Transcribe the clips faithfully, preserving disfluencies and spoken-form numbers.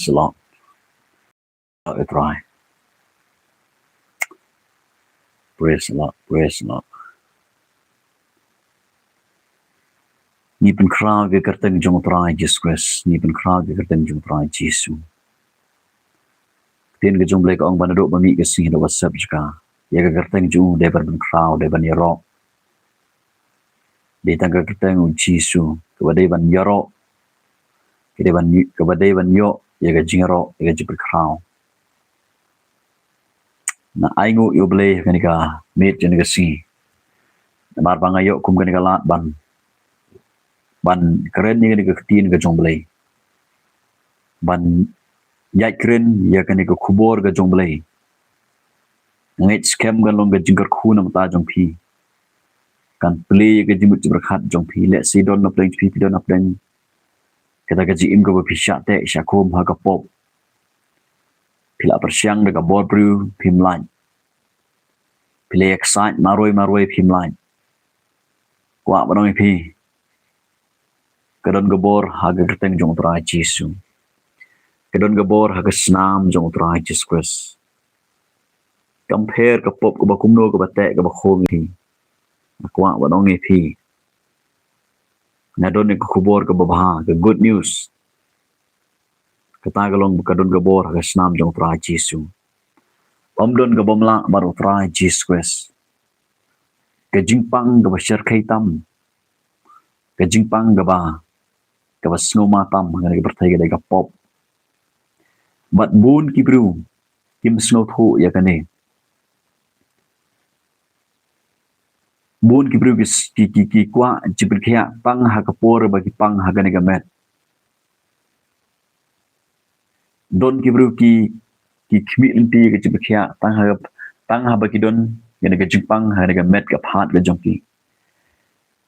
the Lord. Praise the Lord. Praise the Lord. Praise the Lord. Ngi pynkhraw ïa ka kyrteng jong U Trai Jisu Khrist. Ngi pynkhraw ïa ka kyrteng jong U Trai Jisu. Ktien ka jong U Blei ka ong ba naduh ba mih ka sngi haduh ba sep jaka, ïa ka kyrteng jong u dei ban pynkhraw, dei ban ïaroh. Dei tang ka kyrteng U Jisu kaba dei ban ïaroh, ka dei ban, kaba dei ban ïoh ïa ka jingïaroh, ïa ka jingpynkhraw. Nga ai nguh ïa U Blei ha kane ka miet jong kane ka sngi. Namar ba nga ïoh kum kane ka lad ban, ban kren ïa kane ka ktien ka jong U Blei, ban ïaid kren ïa kane ka khubor ka jong U Blei. Nga ngeit skhem kan long ka jingkyrkhu na ka bynta jong phi, kan plie ïa ka jingmut jingpyrkhat jong phi. Lehse don na pdeng jong phi, phi don na pdeng kata ka jingim kaba phi shah teh shah khum ha ka pop. Phi la pyrshang da ka bor briew, phim lait. Phi la ïaksaid marwei marwei, phim lait. Kwah ban ong ïa phi, ka don ka bor ha ka kyrteng jong U Trai Jisu. Ka don ka bor ha ka snam jong U Trai Jisu Khrist. Kam pher ka pop kaba kumno, kaba teh kaba khum ïa phi. Nga kwah ban ong ïa phi, nga don ïa ka khubor kaba bha, ka good news. Kata ka long ba ka don ka bor ha ka snam jong U Trai Jisu. Ym don ka bym lah bad U Trai Jisu Khrist. Ka jingpang kaba shyrkhei tam, ka jingpang kaba, kaba sngewma tam ha kane ka pyrthei ka dei ka pop. Bad bun ki briew kim sngewthuh ïa kane. Bun ki briew ki, ki, ki, ki kwah jingpynkhiah tang ha ka por ba ki pang ha kane ka met. Don ki briew ki, ki khmih lynti ka jingpynkhiah tang ha, tang haba ki don ïa kane ka jingpang ha kane ka met ka phad ka jong ki.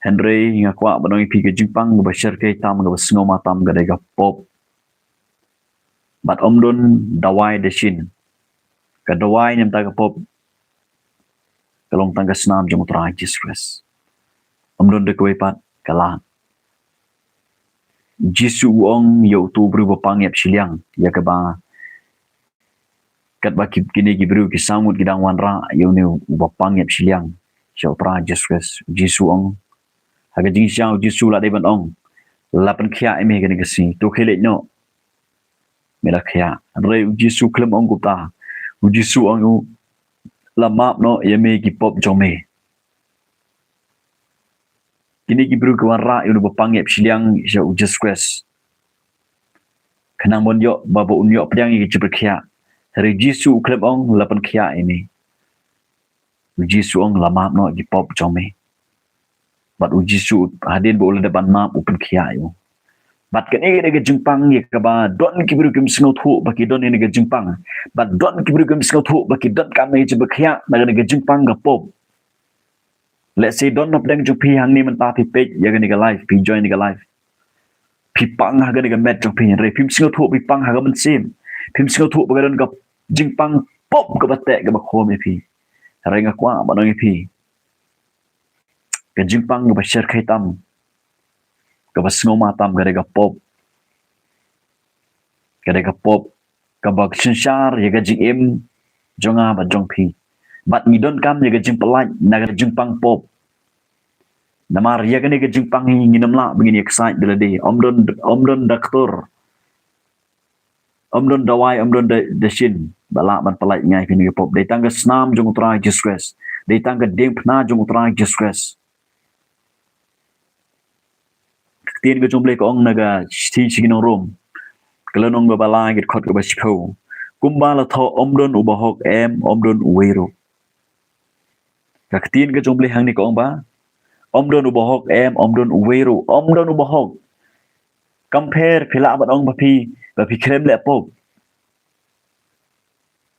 Hynrei nga kwah ban ong ïa phi, ka jingpang kaba shyrkhei tam, kaba sngewma tam ka dei ka pop. Bad ym don dawai dashin. Ka dawai na ka bynta ka pop ka long tang ka snam jong U Trai Jisu Khrist. Ym don da kawei pat ka lad. Jisu u ong ïa uto u briew ba pang ïap shiliang, ïa kaba, katba ki, kine ki briew ki saw ngut ki dang wanrah ïa une uba pang ïap shiliang sha U Trai Jisu Khrist. Jisu u ong, ha ka jingshisha U Jisu u la dei ban ong, la pynkhiah ïa me ha kane ka sngi, to khie leit noh. Me la khiah. Hynrei U Jisu u khlem ong kumta. U Jisu u ong, la map noh ïa me ki pop jong me. Kine ki briew ki wanrah ïa une uba pang ïap shiliang sha U Jisu Khrist, khnang ban ïoh, ba, ba un ïoh pdiang ïa ka jingpynkhiah. Hynrei U Jisu u khlem ong, la pynkhiah ïa me. U Jisu u ong, la map noh ki pop jong me. Bad U Jisu hadien ba u la dep ban map, u pynkhiah ïa u. Bad kane ka dei ka jingpang ïa kaba don ki briew kim sngewthuh ba ki don ïa kane ka jingpang. Bad don ki briew kim sngewthuh ba ki donkam ïa ka jingpynkhiah na kane ka jingpang ka pop. Lehse don na pdeng jong phi hangne mynta, phi peit ïa kane ka live, phi join ïa ka live. Phi pang ha kane ka met jong phi, hynrei phim sngewthuh, phi pang ha ka mynsiem. Phim sngewthuh ba ka don ka jingpang pop kaba teh kaba khum ïa phi. Hynrei nga kwah ban ong ïa phi, ka jingpang kaba shyrkhei tam, kaba sngewma tam ka dei ka pop. Ka dei ka pop kaba synshar ïa ka jingim jong nga bad jong phi. Bad ngi donkam ïa ka jingpyllait na ka jingpang pop. Namar ïa kane ka jingpang hi ngin ym lah ba ngin ïaksaid da lade. Ym don, ym don doktor, ym don dawai, ym don da, dashin ba lah ban pyllait ïa ngi ha kane ka pop. Dei tang ka snam jong U Trai Jisu Khrist. Dei tang ka diengphna jong U Trai Jisu Khrist. Ka ktien ka jong U Blei ka ong na ka shithi sha ki nong Rom, ka lynnong kaba lai, ka dkhot kaba shiphew, kumba la thoh, ym don uba hok, em, ym don uwei ruh. Ka ktien ka jong U Blei hangne ka ong ba ym don uba hok, em, ym don uwei ruh, ym don uba hok. Kam pher phi lah ban ong ba phi, ba phi khlem leh pop.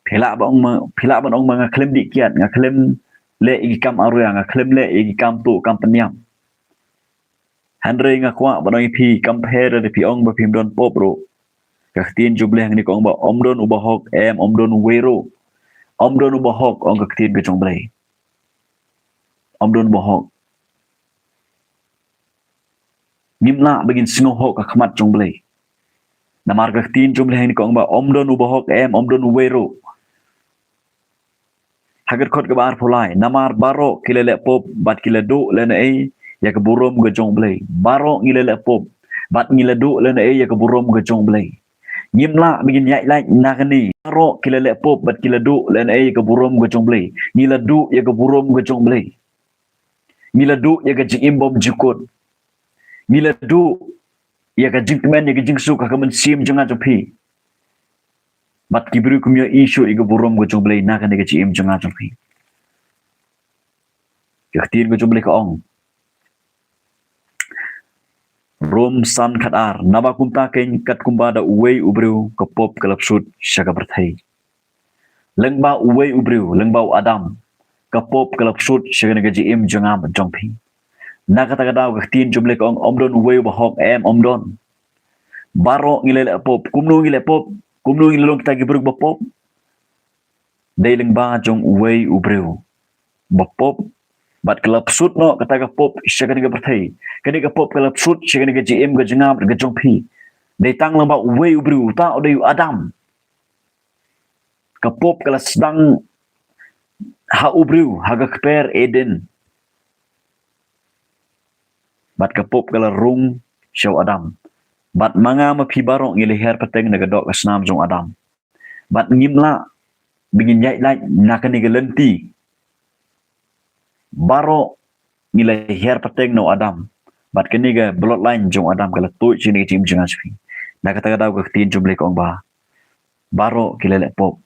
Phi lah ban ong ma, phi lah ban ong ma, nga khlem dih kiad, nga khlem leh ïa ki kam awria, nga khlem leh ïa ki kam tuh kam pynïap. Hynrei nga kwah ban ong ïa phi, kam pher lada phi ong ba phim don pop ruh. Ka ktien jong U Blei hangne ka ong ba ym don uba hok, em, ym don uwei ruh. Ym don uba hok, ong ka ktien ka jong U Blei. Ym don uba hok. Ngim lah ba ngin sngew hok ha khmat jong U Blei. Namar ka ktien jong U Blei hangne ka ong ba ym don uba hok, em, ym don uwei ruh. Ha ka dkhot kaba arphew lai, namar baroh ki la leh pop bad ki la duh lehnoh ïa ka burom ka jong U Blei. Baroh ngi la leh pop bad ngi la duh lehnoh ïa ka burom ka jong U Blei. Ngim lah ba ngin ïaid lait na kane. Baroh ki la leh pop bad ki la duh lehnoh ïa ka burom ka jong U Blei. Ngi la duh ïa ka burom ka jong U Blei. Ngi la duh ïa ka jingim bymjukut. Ngi la duh ïa ka jingkmen, ïa ka jingsuk ha ka mynsiem jong nga jong phi. Bad ki briew kim ïohi shuh ïa ka burom ka jong U Blei na kane ka jingim jong nga jong phi. Ka ktien ka jong U Blei ka ong, Rom san khat ar, naba kumta keiñ, katkumba da uwei u briew ka pop ka la psut sha ka pyrthei. Lyngba uwei u briew, lyngba u Adam, ka pop ka la psut sha kane ka jingim jong nga bad jong phi. Na kata ka daw ka ktien jong U Blei ka ong, ym don uwei uba hok, em, ym don. Baroh ngi la leh pop. Kumno ngi leh pop? Kumno ngi la long kita ki briew ba pop? Dei lyngba jong uwei u briew ba pop, bad ka la psut noh kata ka pop sha kane ka pyrthei. Kane ka pop ka la psut sha kane ka jingim ka jong nga bad ka jong phi. Dei tang lyngba uwei u briew, uta u dei u Adam. Ka pop ka la sdang ha u briew ha ka kper Eden. Bad ka pop ka la rung sha u Adam. Bad ma nga ma phi baroh ngi la hiar pateng na ka doh ka snam jong u Adam. Bad ngim lah ba ngin ïaid lait na kane ka lynti. Baroh ngi la hiar pateng na u Adam. Bad kane ka bloodline jong u Adam ka la tuid sha kane ka jingim jong nga jong phi. Na kata ka daw ka ktien jong U Blei ka ong ba baroh ki la leh pop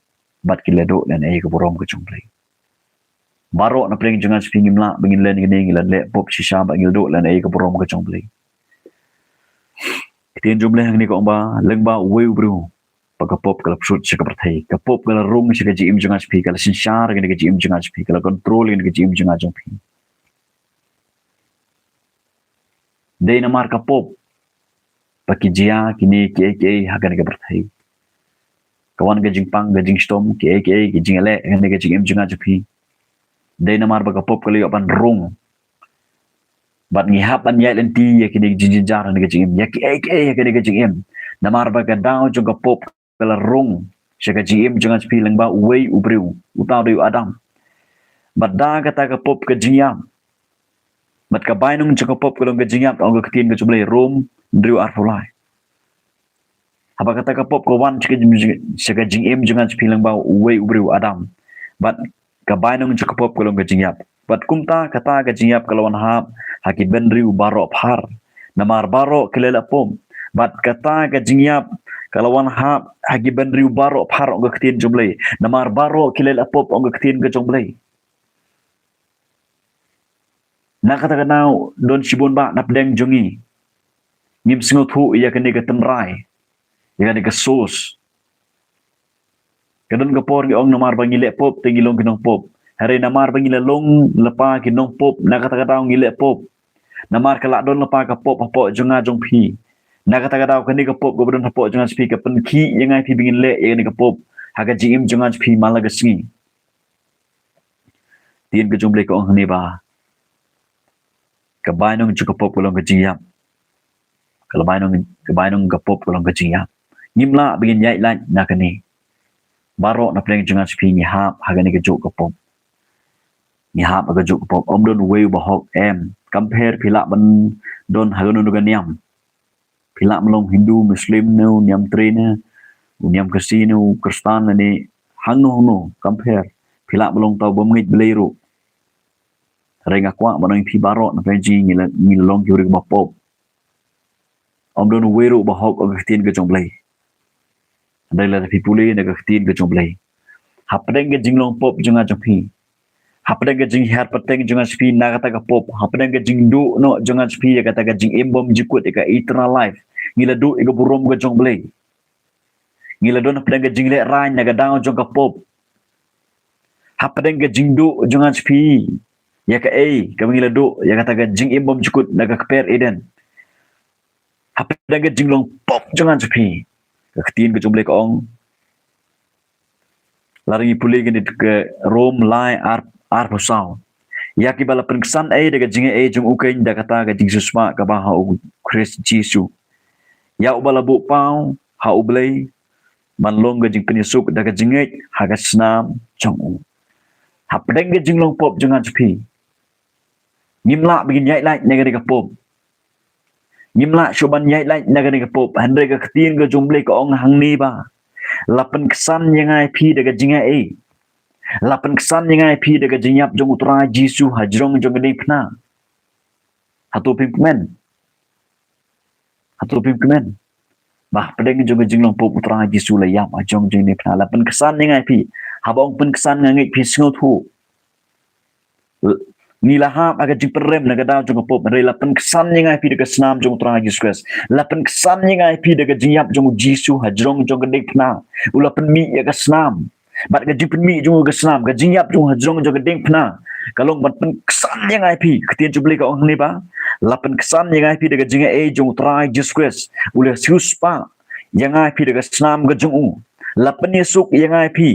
bad ki la duh lehnoh ïa ka burom ka jong U Blei. Baroh na pdeng jong nga jong phi ngim lah ba ngin leh kane, ngi la leh pop shisha bad ngi la duh lehnoh ïa ka burom ka jong U Blei. Ka ktien jong U Blei hangne ka ong ba lyngba uwei u briew ba ka pop ka la psut sha ka pyrthei. Ka pop ka la rung sha ka jingim jong nga jong phi, ka la synshar ïa ka jingim jong nga jong phi, ka la control ïa ka jingim jong nga jong phi. Dei namar ka pop ba ki jia kine kiei kiei ha kane ka pyrthei. Ka wan ka jingpang, ka jingshitom, kiei kiei ki jingïaleh ha kane ka jingim jong nga jong phi. Dei namar ba ka pop ka la ïoh ban rung. Bad ngi hap ban ïaid lynti ïa kine ki jingjynjar ha kane ka jingim, ïa kiei kiei ha kane ka jingim. Namar ba ka daw jong ka pop ka la rung sha ka jingim jong nga jong phi lyngba uwei u briew, uta u dei u Adam. Bad da kata ka pop ka jingïap, bad ka bainong jong ka pop ka long ka jingïap, ong ka ktien ka jong U Blei, Rom hynriew arphew lai. Haba kata ka pop ka wan sha ka jing-, sha ka jingim jong nga jong phi lyngba uwei u briew, u Adam. Bad ka bainong jong ka pop ka long ka jingïap. Bad kumta kata ka jingïap ka la wan hap ha ki bynriew baroh phar. Namar baroh ki la leh pop. Bad kata ka jingïap ka la wan hap ha ki bynriew baroh phar, ong ka ktien jong U Blei. Namar baroh ki la leh pop, ong ka ktien ka jong U Blei. Na kata ka daw don shibun bah na pdeng jong ngi ngim sngewthuh ïa kane ka tynrai, ïa kane ka source. Ka don ka por ngi ong namar ba ngi leh pop te ngi long ki nongpop. Hynrei namar ba ngi la long lypa ki nongpop, na kata ka daw ngi leh pop. Namar ka la don lypa ka pop hapoh jong nga jong phi. Na kata ka daw kane ka pop kaba don hapoh jong nga jong phi ka pynkhih ïa nga ïa phi ba ngin leh ïa kane ka pop ha ka jingim jong nga jong phi man la ka sngi. Ktien ka jong U Blei ka ong hangne ba ka bainong jong ka pop ka long ka jingïap. Ka la bainong, ka bainong ka pop ka long ka jingïap. Ngim lah ba ngin ïaid lait na kane. Baroh na pdeng jong nga jong phi ngi hap ha kane kajuh ka pop. Ngi hap ha kajuh ka pop. Ym don uwei uba hok, em. Kam pher phi lah ban don ha kano kano ka niam. Phi lah ban long Hindu, Muslim ne u niam Tre ne u niam Khasi ne u Khristan ne hangno hangno, kam pher. Phi lah ban long tau bym ngeit Blei ruh. Hynrei nga kwah ban ong ïa phi baroh na pdeng jong ngi ngi la, ngi la long ki briew ba pop. Ym don uwei ruh ba hok, ong ka ktien ka jong U Blei. Hynrei lada phi pule na ka ktien ka jong U Blei, hapdeng ka jinglong pop jong nga jong phi, hapdeng ka jinghiar pateng jong nga jong phi na kata ka pop, hapdeng ka jingduh noh jong nga jong phi ïa kata ka jingim bymjukut, ïa ka eternal life, ngi la duh ïa ka burom ka jong U Blei. Ngi la don hapdeng ka jinglehrain na ka daw jong ka pop. Hapdeng ka jingduh jong nga jong phi ïa kaei kaba ngi la duh, ïa kata ka jingim bymjukut na ka kper Eden. Hapdeng ka jinglong pop jong nga jong phi, ka ktien ka jong U Blei ka ong, lada ngi pule kane ka Rom lai ar, arphew saw. Ïa kiba la pynksan ei da ka jingaiei jong u keiñ da kata ka jingsiewspah kaba ha u Khrist Jisu. Ïa uba la buh paw ha U Blei ban long ka jingpynïasuk da ka jingngeit ha ka snam jong u. Hapdeng ka jinglong pop jong nga jong phi, ngim lah ba ngin ïaid lait na kane ka pop. Ngim lah shuh ban ïaid lait na kane ka pop. Hynrei ka ktien ka jong U Blei ka ong hangne ba la pynksan ïa nga ïa phi da ka jingaiei. La pynksan ïa nga ïa phi da ka jingïap jong U Trai Jisu hajrong jong ka diengphna. Hato phim kmen? Hato phim kmen ba hapdeng jong ka jinglong pop U Trai Jisu la ïap hajrong jong ka diengphna? La pynksan ïa nga ïa phi. Haba ong pynksan, nga ngeit phi sngewthuh. Ngi la hap ha ka jingpynrem na ka daw jong ka pop, hynrei la pynksan ïa nga ïa phi da ka snam jong U Trai Jisu Khrist. La pynksan ïa nga ïa phi da ka jingïap jong U Jisu hajrong jong ka diengphna. U la pynmih ïa ka snam. Bad ka jingpynmih jong u ka snam, ka jingïap jong u hajrong jong ka diengphna, ka long ban pynksan ïa nga ïa phi. Ka ktien jong U Blei ka ong hangne ba la pynksan ïa nga ïa phi da ka jingaiei jong U Trai Jisu Khrist. U la siewspah ïa nga ïa phi da ka snam ka jong u. La pynïasuk ïa nga ïa phi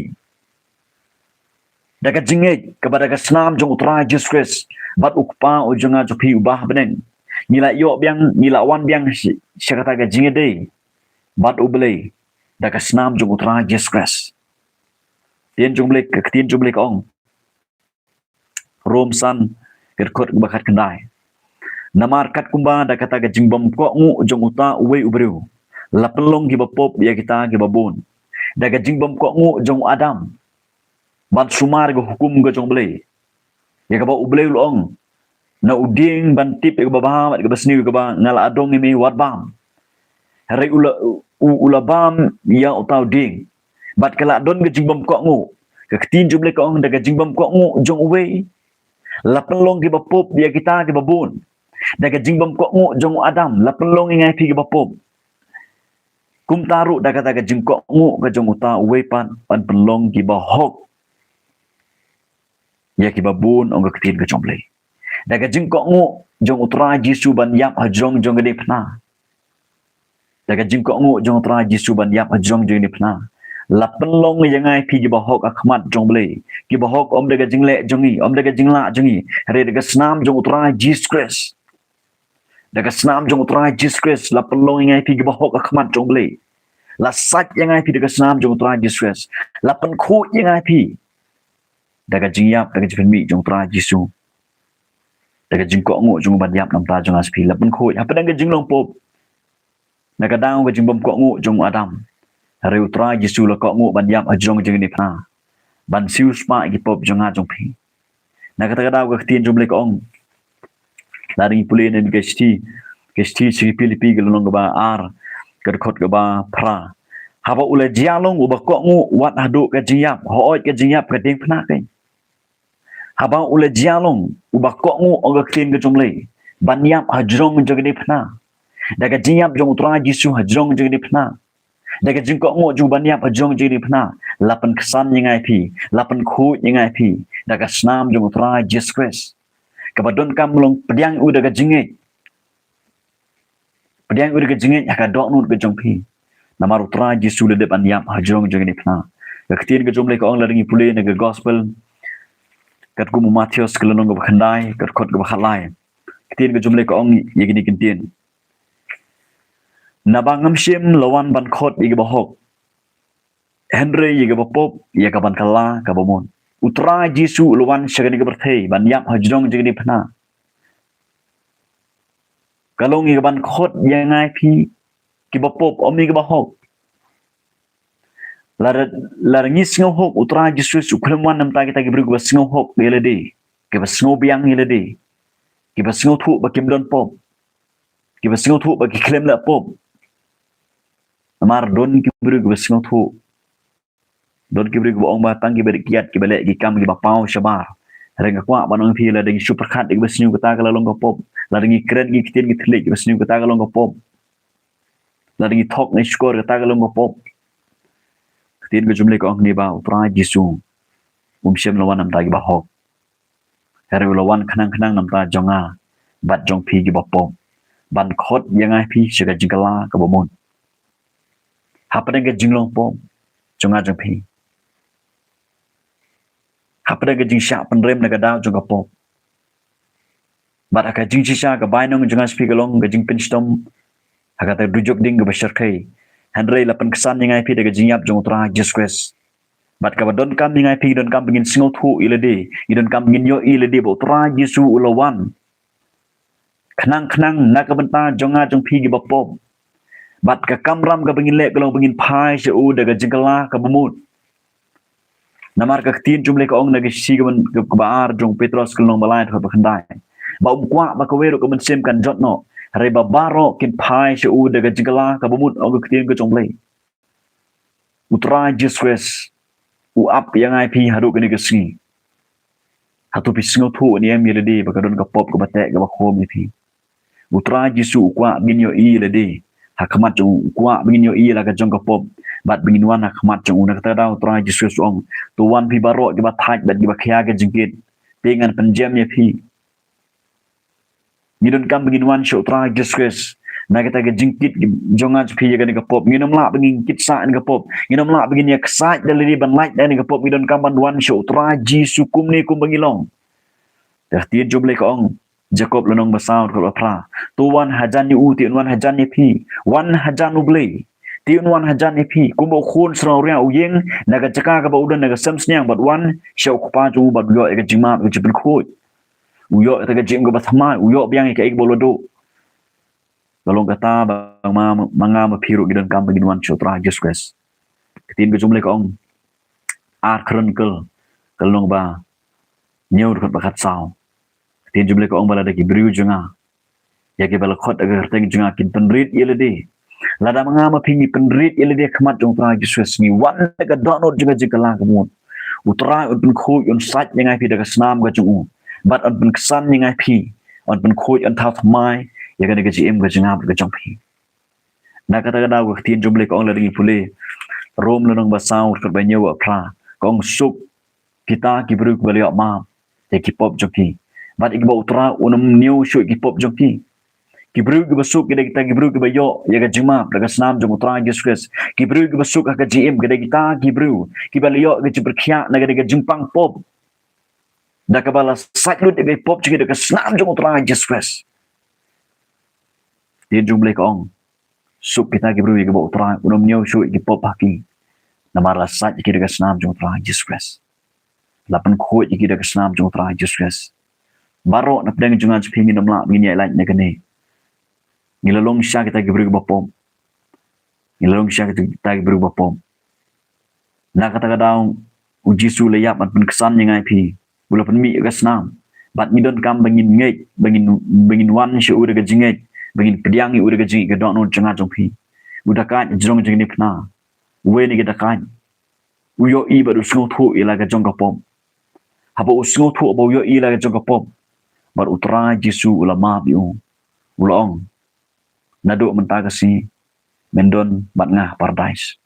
da ka jingngeit kaba da ka snam jong U Trai Jisu Khrist. Bad U Kpa u jong nga jong phi uba ha bneng, ngi la ïoh biang, ngi la wan biang sha, sha kata ka jingïadei bad U Blei da ka snam jong U Trai Jisu Khrist. Ktien jong U Blei, ka ktien jong U Blei ka ong, Rom san, ka dkhot kaba khatkhyndai: Namar katkumba da kata ka jingbymkohnguh jong uta uwei u briew la pynlong kiba pop ïa kita kiba bun da ka jingbymkohnguh jong u Adam, ban sumar ïa ka hukum ka jong U Blei, ïa kaba U Blei u la ong: Na u dieng ban tip ïa kaba bha bad kaba sniew, ïa kaba nga la adong ïa me wat bam. Hynrei u la, u, u la bam ïa uta u dieng, bad ka la don ka jingbymkohnguh. Ka ktien jong U Blei ka ong, da ka jingbymkohnguh jong uwei la pynlong kiba pop ïa kita kiba bun. Da ka jingbymkohnguh jong u Adam la pynlong ïa nga ïa phi kiba pop. Kumta ruh da kata ka jingkohnguh ka jong uta uwei pat, ban pynlong kiba hok ïa kiba bun, ong ka ktien ka jong U Blei. Da ka jingkohnguh jong U Trai Jisu ban ïap hajrong jong ka diengphna, da ka jingkohnguh jong U Trai Jisu ban ïap hajrong jong ka diengphna, la pynlong ïa nga ïa phi kiba hok ha khmat jong U Blei. Kiba hok ym da ka jingleh jong ngi, ym da ka jinglah jong ngi, hynrei da ka snam jong U Trai Jisu Khrist. Da ka snam jong U Trai Jisu Khrist la pynlong ïa nga ïa phi kiba hok ha khmat jong U Blei. La sait ïa nga ïa phi da ka snam jong U Trai Jisu Khrist. La pynkhuid ïa nga ïa phi da ka jingïap, da ka jingpynmih jong U Trai Jisu, da ka jingkohnguh jong u ban ïap na ka bynta jong nga jong phi. La pynkhuid hapdeng ka jinglong pop na ka daw ka jingbymkohnguh jong u Adam. Hynrei U Trai Jisu la kohnguh ban ïap hajrong jong ka diengphna, ban siewspah ïa ki pop jong nga jong phi. Na kata ka daw ka ktien jong U Blei ka ong, lada ngi pule na ka shithi, ka shithi sha ki Philippi ka lynnong kaba ar, ka dkhot kaba phra: Haba u la jia long uba kohnguh wat haduh ka jingïap, hooid ka jingïap ka diengphna kein. Haba u la jia long uba kohnguh, ong ka ktien ka jong U Blei, ban ïap hajrong jong ka diengphna, da ka jingïap jong U Trai Jisu hajrong jong ka diengphna, da ka jingkohnguh jong u ban ïap hajrong jong ka diengphna, la pynksan ïa nga ïa phi, la pynkhuid ïa nga ïa phi da ka snam jong U Trai Jisu Khrist. Kaba donkam long pdiang u da ka jingngeit. Pdiang u da ka jingngeit ha ka dohnud ka jong phi. Namar U Trai Jisu u la dep ban ïap hajrong jong ka diengphna. Ka ktien ka jong U Blei ka ong, lada ngi pule na ka gospel katkum u Mathaios ka lynnong kaba khyndai, ka dkhot kaba khatlai, ka ktien ka jong U Blei ka ong ïa kine ki ktien: Naba ngam shym la wan ban khot ïa kiba hok, hynrei ïa kiba pop, ïa ka ban kylla kaba mut. U Trai Jisu u la wan sha kane ka pyrthei ban ïap hajrong jong ka diengphna. Ka long ïa ka ban khot ïa nga ïa phi kiba pop, ym ïa kiba hok. Lada, lada ngi sngewhok, U Trai Jisu Khrist u khlem wan na ka bynta kita ki briew kiba sngewhok ïa lade, kiba sngewbiang ïa lade, kiba sngewthuh ba kim don pop, kiba sngewthuh ba ki khlem leh pop. Namar don ki briew kiba sngewthuh, don ki briew kiba ong ba tang kiba dih kiad kiba leh ki kam kiba paw shabar. Hynrei nga kwah ban ong ïa phi, lada ngi shu pyrkhat ïa kiba sniew, kata ka la long ka pop. Lada ngi kren ki ktien ki thylliej, kiba sniew, kata ka long ka pop. Lada ngi thok ngi shukor, kata ka long ka pop. Ka ktien ka jong U Blei ka ong hangne ba U Trai Jisu um shym la wan na ka bynta kiba hok, hynrei u la wan khnang khnang na ka bynta jong nga bad jong phi kiba pop, ban khot ïa nga ïa phi sha ka jingkylla kaba mut. Hapdeng ka jinglong pop jong nga jong phi, hapdeng ka jingshah pynrem na ka daw jong ka pop, bad ha ka jingshisha ka bainong jong nga jong phi ka long ka jingpynshitom ha kata ka dujok ding kaba shyrkhei, Hynrei la pynksan ïa nga ïa phi da ka jingïap jong U Trai Jisu Khrist. Bad kaba donkam ïa nga ïa phi, donkam ba ngin sngewthuh ïa lade, ïa donkam ba ngin ïohi ïa lade ba U Trai Jisu u la wan khnang khnang na ka bynta jong nga jong phi kiba pop. Bad ka kamram kaba ngin leh ka long ba ngin phai sha u da ka jingkylla kaba mut. Namar ka ktien jong U Blei ka ong na ka shithi kaba, kaba ar jong u Petros ka lynnong ba lai dkhot ba khyndai, ba um kwah ba kawei ruh ka mynsiem kan jot noh, hynrei ba baroh kin phai sha u da ka jingkylla kaba mut, ong ka ktien ka jong U Blei. U Trai Jisu Khrist u ap ïa nga ïa phi haduh kane ka sngi. Hato phi sngewthuh ne em ïa lade ba ka don ka pop kaba teh kaba khum ïa phi? U Trai Jisu u kwah ba ngin ïohi ïa lade ha khmat jong u, u kwah ba ngin ïohi ïa la ka jong ka pop bad ba ngin wan ha khmat jong u. Na kata ka daw U Trai Jisu Khrist u ong, to wan phi baroh kiba thait bad kiba khia ka jingkit, te ngan pynjem ïa phi. Ngi donkam ba ngin wan sha U Trai Jisu Khrist na kata ka jingkit jong nga jong phi ïa kane ka pop. Ngin ym lah ba ngin kit sah ïa kane ka pop, ngin ym lah ba ngin ïa ksaid da lade ban lait da kane ka pop. Ngi donkam ban wan sha U Trai Jisu kumne kumba ngi long. Ka ktien jong U Blei ka ong, Jakob lynnong ba saw dkhot ba phra, to wan hajan ïa u, te un wan hajan ïa phi. Wan hajan U Blei, te un wan hajan ïa phi. Kumba u khun sawriang u ïeng na ka jaka kaba u don na ka sem sniang, bad wan sha u kpa jong u bad u ïoh ïa ka jingmap, ka jingpynkhuid. U ïoh ïa ka jingim kaba thymmai, u ïoh biang ïa kaei kaba u la duh. Ka long kata ba ma, ma nga ma phi ruh ngi donkam ba ngin wan sha U Trai Jisu Khrist. Ka ktien ka jong U Blei ka ong, Ar Khronicle ka lynnong ba hynñiew dkhot ba khatsaw. Ka ktien jong U Blei ka ong ba lada ki briew jong nga, ïa kiba la khot ha ka kyrteng jong nga, kin pynrit ïa lade, lada ma nga ma phi ngi pynrit ïa lade ha khmat jong U Trai Jisu Khrist, ngi wan da ka dohnud jong ka jingkylla kaba mut, U Trai un pynkhuid, un sait ïa nga ïa phi da ka snam ka jong u, bad un pynksan ïa nga ïa phi, un pynkhuid, un thaw thymmai ïa kane ka jingim ka jingngap ka jong phi. Na kata ka daw ka ktien jong U Blei ka ong, lada ngi pule Rom lynnong ba saw dkhot ba hynñiew ba phra, ka ong, suk kita ki briew kiba la ïoh map ïa ki pop jong ki, bad ïa kiba U Trai un ym ñiew shuh ïa ki pop jong ki. Ki briew kiba suk ki dei kita ki briew kiba ïoh ïa ka jingmap da ka snam jong U Trai Jisu Khrist. Ki briew kiba suk ha ka jingim ki dei kita ki briew kiba la ïoh ïa ka jingpyrkhiah na ka, na ka jingpang pop, da kaba la sait lut ïa ki pop jong ki da ka snam jong U Trai Jisu Khrist. Ktien jong U Blei ka ong, suk kita ki briew ïa kiba U Trai un ym ñiew shuh ïa ki pop ha ki, namar la sait ïa ki da ka snam jong U Trai Jisu Khrist. La pynkhuid ïa ki da ka snam jong U Trai Jisu Khrist. Baroh na pdeng jong nga jong phi ngin ym lah ngin ïaid lait na kane. Ngi la long shisha kita ki briew kiba pop. Ngi la long shisha kita ki briew kiba pop. Na kata ka daw U Jisu u la ïap ban pynksan ïa nga ïa phi. U la pynmih ïa ka snam. Bad ngi donkam ba ngin ngeit, ba ngin, ba ngin wan sha u da ka jingngeit, ba ngin pdiang ïa u da ka jingngeit, ka dohnud jong nga jong phi. U da kait jrong jong kine ki phna. Uwei na ki da kait. U ïohi bad u sngewthuh ïa la ka jong ka pop. Haba u sngewthuh, haba u ïohi ïa la ka jong ka pop, bad U Trai Jisu u la map ïa u. U la ong, naduh mynta ka sngi men don bad nga ha Paradais.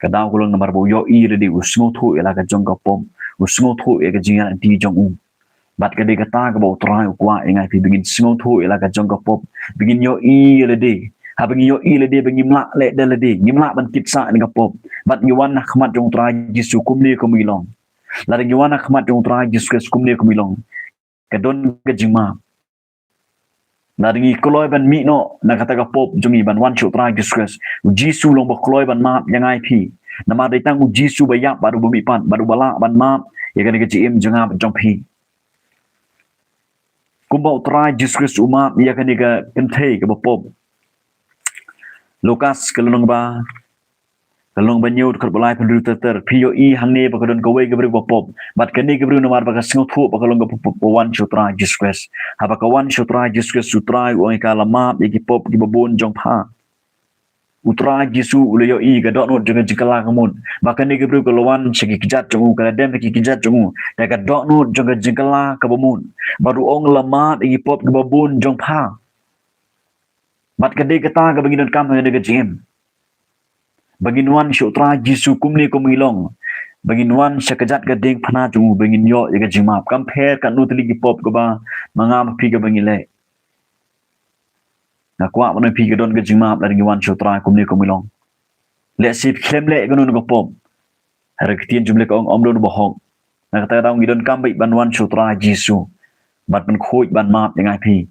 Ka daw ka long namar ba u ïohi ïa lade, u sngewthuh ïa la ka jong ka pop, u sngewthuh ïa ka jingïaid lynti jong u. Bad ka dei kata kaba U Trai u kwah ïa nga ïa phi, ba ngin sngewthuh ïa la ka jong ka pop, ba ngin ïohi ïa lade. Haba ngin ïohi ïa lade ba ngim lah leh da lade, ngim lah ban kit sah ïa ka pop. Bad ngi wan ha khmat jong U Trai Jisu kumne kum ngi long. Lada ngi wan ha khmat jong U Trai Jisu Khrist kumne kum ngi long, ka don ka jingmap. Lada ngi kloi ban mih noh na kata ka pop jong ngi ban wan sha U Trai Jisu Khrist, U Jisu u long ba kloi ban map ïa nga ïa phi. Namar dei tang U Jisu ba ïap bad uba mihpat bad uba lah ban map ïa kane ka jingim jong nga bad jong phi. Kumba U Trai Jisu Khrist u map ïa kane ka kynthei kaba pop. Lukas ka lynnong ba, ka lynnong ba hynñiew dkhot ba lai, pynriew ter ter. Phi ïohi hangne ba ka don kawei ka briew ba pop. Bad kane ka briew namar ba ka sngewthuh ba ka long ka pop, pop, ka wan sha U Trai Jisu Khrist. Haba ka wan sha U Trai Jisu Khrist, U Trai u ong ïa ka, la map ïa ki pop kiba bun jong pha. U Trai Jisu u la ïohi ka dohnud jong ka jingkylla ka mut, ba kane ka briew ka la wan sha ki kjat jong u, ka la dem ha ki kjat jong u da ka dohnud jong ka jingkylla kaba mut. Bad u ong, la map ïa ki pop kiba bun jong pha. Bad ka dei kata kaba ngi donkam ha kane ka jingim, ba ngin wan sha U Trai Jisu kumne kum ngi long, ba ngin wan sha ka kjat ka diengphna jong u, ba ngin ïoh ïa ka jingmap. Kam pher katno tylli ki pop kaba ma nga ma phi kaba ngi leh, nga kwah ban ong ïa phi, ka don ka jingmap lada ngi wan sha U Trai kumne kum ngi long. Lehse phi khlem leh kano kano ka pop, hynrei ka ktien jong U Blei ka ong, ym don uba hok. Na kata ka daw ngi donkam beit ban wan sha U Trai Jisu, ban pynkhuid, ban map ïa nga ïa phi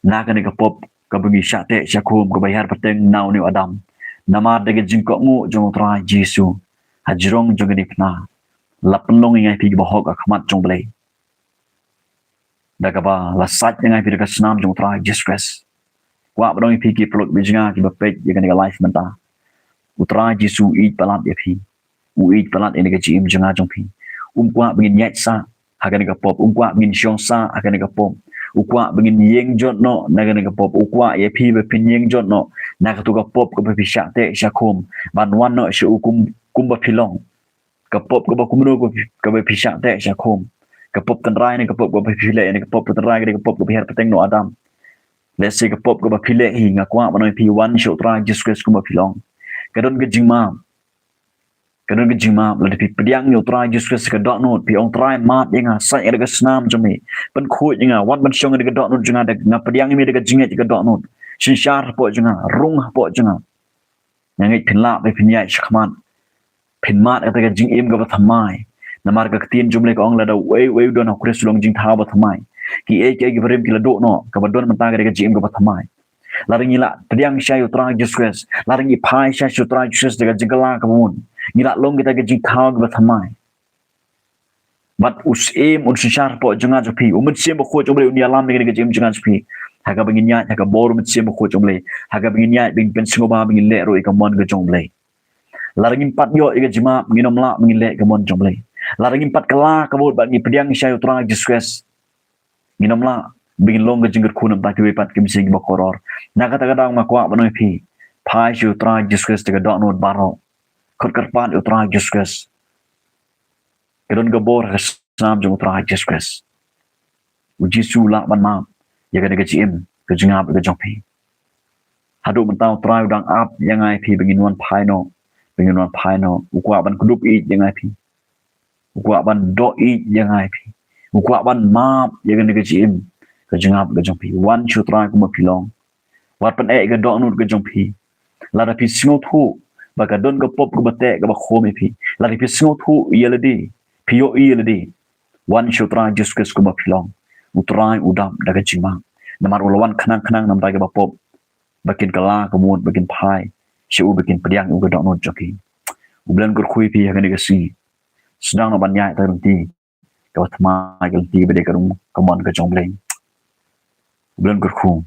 na kane ka pop kaba ngi shah teh shah khum, kaba hiar pateng na une u Adam. Namar da ka jingkohnguh jong u Trai Jisu, ha jrong jong kane ka phna, la pynlong ïa ngi phi kiba hok ha khmat jong u Blei. Da kaba la sait ïa ngi phi da ka snam jong u Trai Jisu Khrist. Kwah ban ong ïa phi ki paralok bad ki jong nga kiba peit ïa kane ka live mynta, u Trai Jisu u ïeit palat ïa phi. U ïeit palat ïa kane ka jingim jong nga jong phi. Um kwah ba ngin ïaid sah ha kane ka pop. Um kwah ba ngin shong sah ha kane ka pop. U kwah ba ngin ïeng jot noh na kane ka pop. U kwah ïa phi ba phin ïeng jot noh na kato ka pop kaba phi shah teh shah khum, ban wan noh sha u kum, kumba phi long. Ka pop kaba kumno kaba phi, kaba phi shah teh shah khum. Ka pop tynrai ne ka pop kaba phi leh, ne ka pop tynrai ne ka pop kaba her pateng noh Adam. Lehse ka pop kaba phi leh hi, nga kwah ban ong ïa phi, wan sha u Trai Jisu Khrist kumba phi long. Ka don ka jingmap. Ka don ka jingmap, lada phi pdiang ïa u Trai Jisu Khrist ha ka dohnud, phi ong, Trai, map ïa nga, sait ïa ka snam jong me, pynkhuid ïa nga, wat ban shong ïa ka dohnud jong nga, da nga pdiang ïa me da ka jingngeit ïa ka dohnud. Synshar hapoh jong nga, rung hapoh jong nga. Nga ngeit phin lah, phin ïaid shakhmat. Phin mad ïa kata ka jingim kaba thymmai. Namar ka ktien jong u Blei ka ong, lada uei uei u don ha u Khrist u long jingthaw ba thymmai. Kiei kiei kiba rim ki la duh noh, kaba don mynta ka dei ka jingim kaba thymmai. Lada ngi lah pdiang shai ïa u Trai Jisu Khrist, lada ngi phai shai sha u Trai Jisu Khrist da ka jingkylla kaba mut, ngi lah long kita ka jingthaw kaba thymmai. Bad u Syiem un synshar hapoh jong nga jong phi. U Mynsiem Bakhuid jong u Blei un ïalam ïa kane ka jingim jong nga jong phi. Ha kaba ngin ïaid ha ka bor u Mynsiem Bakhuid jong u Blei, ha kaba ngin ïaid ba ngin pynsngewbha, ba ngin leh ruh ïa ka mon ka jong u Blei. Lada ngim pat ïoh ïa ka jingmap, ngin ym lah ba ngin leh ïa ka mon jong u Blei. Lada ngim pat kylla kaba mut bad ngi pdiang shai ïa u Trai Jisu Khrist, ngin ym lah ba ngin long ka jingkyrkhu na ka bynta kiwei pat ki mynsiem kiba kordor. Na kata ka daw nga kwah ban ong ïa phi, phai sha u Trai Jisu Khrist da ka dohnud baroh. Khot kyrpad ïa u Trai Jisu Khrist. Ka don ka bor ha ka snam jong u Trai Jisu Khrist. U Jisu u lah ban map ïa kane ka jingim, ka jingngap ka jong phi. Haduh mynta u Trai u dang ap ïa nga ïa phi ba ngin wan phai noh, ba ngin wan phai noh. U kwah ban kdup ïeit ïa nga ïa phi. U kwah ban doh ïeit ïa nga ïa phi. U kwah ban map ïa kane ka jingim, ka jingngap ka jong phi. Wan sha u Trai kumba phi long. Wat pyneh ïa ka dohnud ka jong phi. Lada phi sngewthuh ba ka don ka pop kaba teh kaba khum ïa phi, lada phi sngewthuh ïa lade, phi ïohi ïa lade, wan sha u Trai Jisu Khrist kumba phi long. U Trai u dap da ka jingmap. Namar u la wan khnang khnang na ka bynta kiba pop, ba kin kylla kaba mut, ba kin phai sha u, ba kin pdiang ïa u ka dohnud jong phi. U Blei un kyrkhu ïa phi ha kane ka sngi. Sdang noh ban ïaid ha ka lynti kaba thymmai, ka lynti ba dei ka rung ka mon ka jong u Blei. U Blei un kyrkhu.